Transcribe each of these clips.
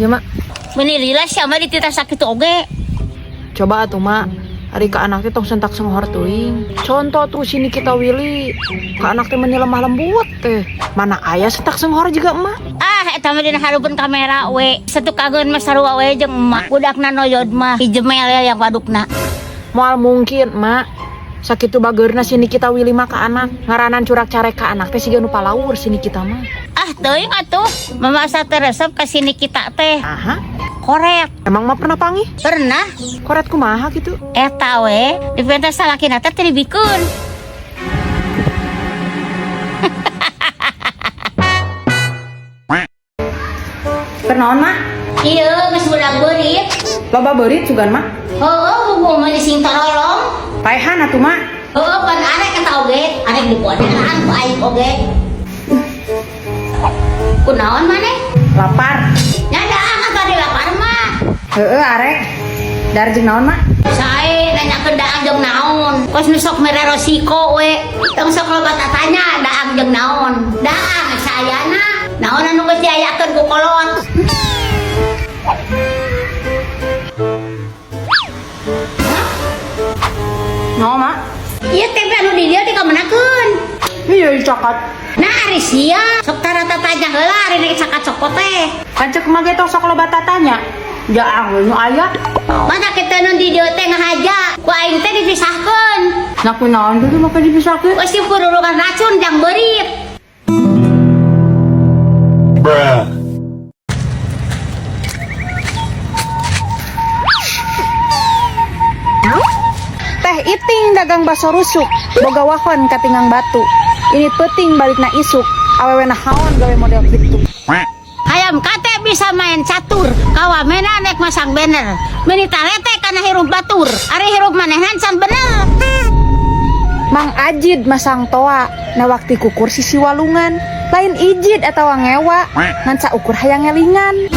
Ya mak, Meni lila sia mah dititah sakitu oge. Coba atuh mak. Ari ka anak teh tong sentak senghor teuing. Contoh tuh sini kita Willy. Ka anak teh meni lemah lembut teh. Mana aya sentak senghor juga emak. Ah, eta mah dina hareupeun kamera we. Satukangeun mah sarua we jeung emak. Budakna noyod mah hijemel yang wadukna. Moal mungkin mak. Sakitu bageurna sini kita Willy mah ka anak. Ngaranan curak carek ka anak teh siga nu palaur sini kita mah. Ah, teuing atuh. Mama asa teu resep ka sini kita teh. Aha, Koret. Emang mah pernah panggih? Pernah. Koret kumaha gitu? Eta we, dipenta salakina teh teu dibikeun. Kenaon mah? Ieu geus budak beurit. Loba beurit sugan mah. Heueuh, bubu mah sing tarolong. Paehan atuh mak. Heueuh, pan arek eta oge, arek dipodean ku aing oge. Kunaon maneh? Lapar. Nya daang atuh lapar mah. Heeh arek. Dar jeung naon mak? Sae nanyakeun daang jeung naon. Kos nu sok mere resiko we. Tong sok loba tatanya daang jeung naon. Daang sayana. Naon anu geus diayakeun ku kolot. Naon mak? Ieu tempe anu di dieu dikamenakeun. Iya dicakat. Nah ari sia sok tara tatanya heula ari nek cakat cokot teh. Kan cek mah ge tong sok loba tatanya. Jaang we nu aya. Mata kita nu di dieu teh ngahaja. Ku aing teh dipisahkeun. Nah kunaon deui make dipisahkeun? Geus dipurulungan racun jang beurit. Bruh. Teh iting dagang baso rusuk, boga wahon katingang batu. Ini peuting balikna isuk, awewe nahaon gawe model kitu. Hayam kate bisa main catur, kawamena nek masang banner. Meni talete kana hirup batur, ari hirup manehna can bener. Mang Ajid masang toa, nawak ti kukur sisi walungan. Lain ijid atawa ngewa, ngan saukur hayang ngelingan.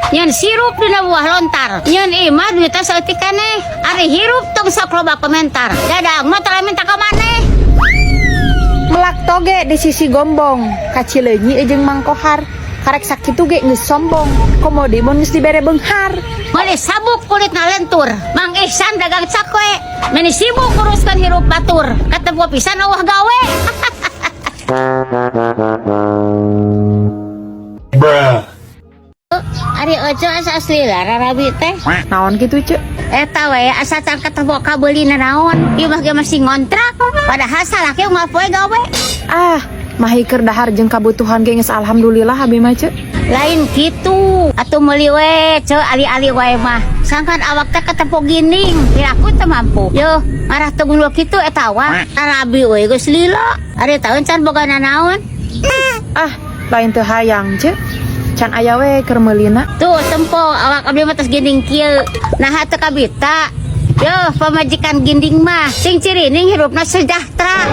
Nyeun sirup dina buah lontar, nyeun imah duitna saeutik keneh. Ari hirup tong sok loba komentar, dadang mah tara minta ka maneh. Melak toge di sisi gombong, kacileunyi jeung Mang Kohar. Karek sakitu ge geus sombong, komo deui mun geus dibere beunghar. Meuli sabuk kulit ngalentur, Mang Ihsan dagang cakwe. Meni sibuk nguruskeun hirup batur, katempo pisan eueuh gawe. Bruh. Ari Oce asa asli lah rarabi teh. Naon kitu Ceu? Eta we asa can ketemu kabeuli nanaon. Ieu mah ge masih ngontrak. Padahal salaki unggal poe gawe. Ah, mahi keur dahar jeung kabutuhan ge geus alhamdulillah abi mah Ceu. Lain kitu. Atuh meuli we Ceu ali-ali wae mah. Sangkan awak teh ketempo ginding, piraku teu mampu. Yo, marah teu gundul kitu eta awak. Rarabi we geus lila. Ari taun can boga nanaon. Ah, lain teu hayang Ceu. Can aya we keur meulina. Tuh tempo awak abdi mah tos ginding kieu. Naha teu kabita. Yo, pamajikan ginding mah sing cirining hirupna sejahtera.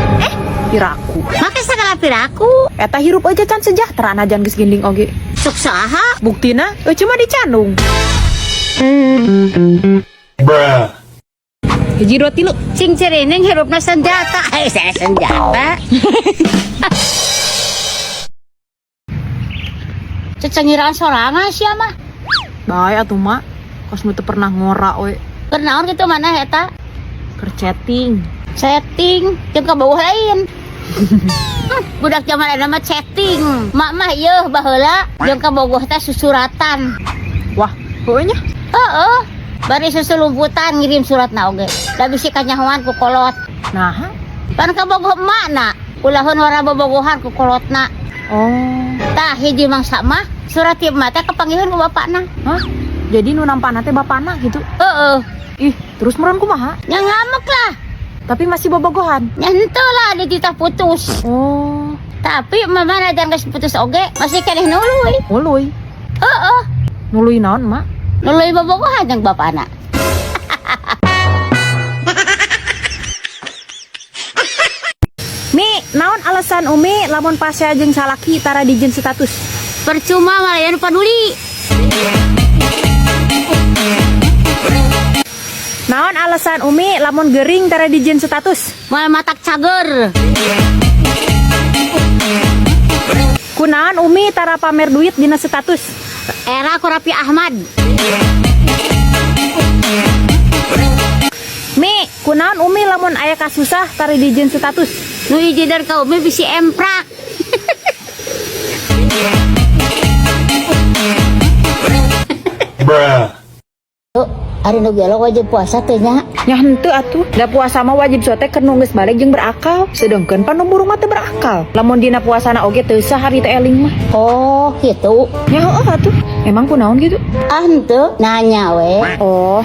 Piraku. Make sagala piraku. Eta hirup aja can sejahtera najan geus ginding oge. Sok saha? Buktina euceu mah dicandung. Bruh. Hiji dua tilu. Sing cirining hirupna senjata. Eh, saya senjata. Cecengiraan sorangan sia mah. Bae atuh mak. Kos nu teu pernah ngora we. Keur naon kitu maneh eta? Keur chatting. Chatting jeung ka bawah lain. Budak zaman ayeuna mah chatting. Mak mah ieu baheula jeung ka bogoh teh susuratan. Wah, heueuh nya. Heeh. Bari susulumputan ngirim suratna oge. Da bisi kanyahoan ku kolot. Naha? Pan ka bogoh emakna. Ulahun warna bobogohan ku kolotna. Oh. Tah hiji mangsa mah surat ieu mah teh kapanggihun ku bapakna. Hah? Jadi nu nampana teh bapakna gitu? Heeh. Ih, terus meureun kumaha? Nya ngamek lah. Tapi masih bobogohan? Nya henteu lah dititah putus. Oh. Tapi mama najan geus putus oge masih keneh nuluy. Nuluy. Heeh. Nuluy naon, Mak? Nuluy bobogohan jeung bapakna. Mi, naon alasan Umi lamun pasea jeung salaki tara dijieun status? Percuma malayan peduli. Naon alasan Umi lamun gering tara dijieun status? Moal matak cager. Kunaon Umi tara pamer duit dina status? Era ku Raffi Ahmad. Mi, kunaon Umi lamun aya kasusah tara dijieun status? Nu ijidan ka Umi bisi emprak. Bruh. Ari nu gelo wajib puasa teh nya. Nya henteu atuh. Da puasa mah wajib sote keur nu geus baleg jeung berakal. Sedengkeun pan nu burung mah teu berakal. Lamun dina puasana oge teu sah hari teh eling mah. Oh, gitu. Nya heueuh atuh. Emang kunaon gitu? Ah, henteu nanya we. Oh.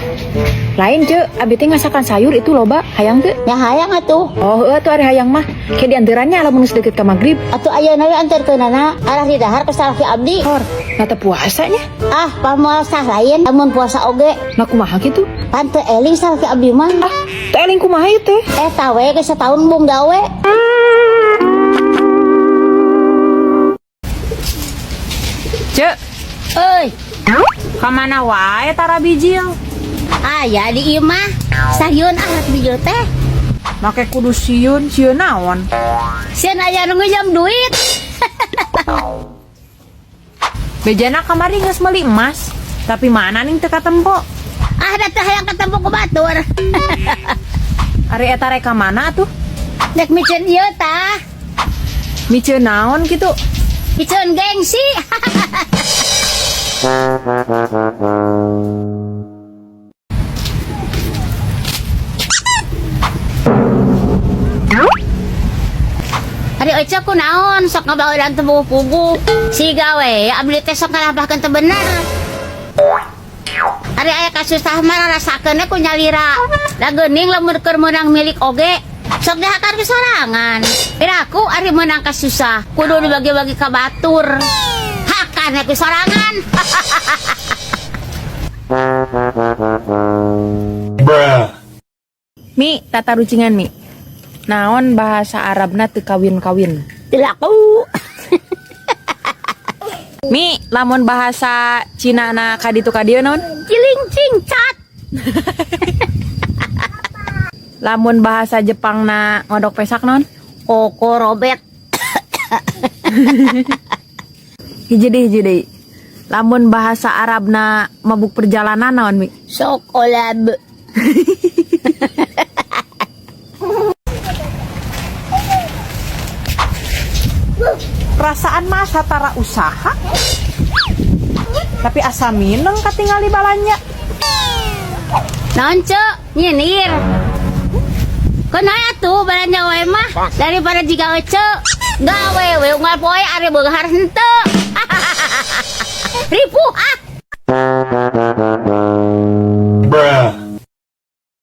Lain ce, abi teh ngasakan sayur itu loba, hayang teu? Nya hayang atuh. Oh, heueuh atuh ari hayang mah. Ke dianterannya lamun geus deket ka magrib. Atuh ayeuna we anterkeunana arah di dahar ke salaki abdi. Hor, na teu puasanya. Ah, pamoal sah lain lamun puasa oge. Nah kumaha kitu? Pan teu eling salaki abdi mah. Ah, teu eling kumaha ieu teh? Eta we geus sataun bung gawe. Cek, Euy, ka mana wae tara bijil? aya di imah. Sahieun ah rek bijil teh. Make kudu sieun, sieun naon? Sieun aya nu ngejam duit. Bejana kamari geus meuli emas, tapi mana ning teu katempo? Ah, da teh hayang katempo ku batur. Ari eta rek ka mana atuh? Dek miceun ieu tah. Miceun naon kitu? Miceun gengsi. Ari Oce kunaon sok ngabawedan teu puguh. Siga we abdi teh sok ngalampahkeun teu bener. Ari aya kasusah mah rarasakeun ku nyalira. Da geuning lamun keur meunang milik oge sok dihakar ku sorangan. Piraku ari meunang kasusah kudu dibagi-bagi ka batur. Hakan ku sorangan. Bruh. Mi, tata rucingan mi. Naon bahasa Arabna teu kawin-kawin? Tilaku. Mi, lamun bahasa Cina na kaditu kadieu naon? Ciling cing cat. Lamun bahasa Jepang na ngodok pesak naon? Koko Robert. Hiji deui, hiji deui. Lamun bahasa Arabna mabuk perjalanan naon mi? Sok olab. Perasaan masa tara usaha. Tapi asa mineng katingali balanja. Naon cek nyinir. Kunaon atuh balanja wae mah daripada jiga we cek. Gawe we unggal poe ari beunghar henteu. Ripuh ah.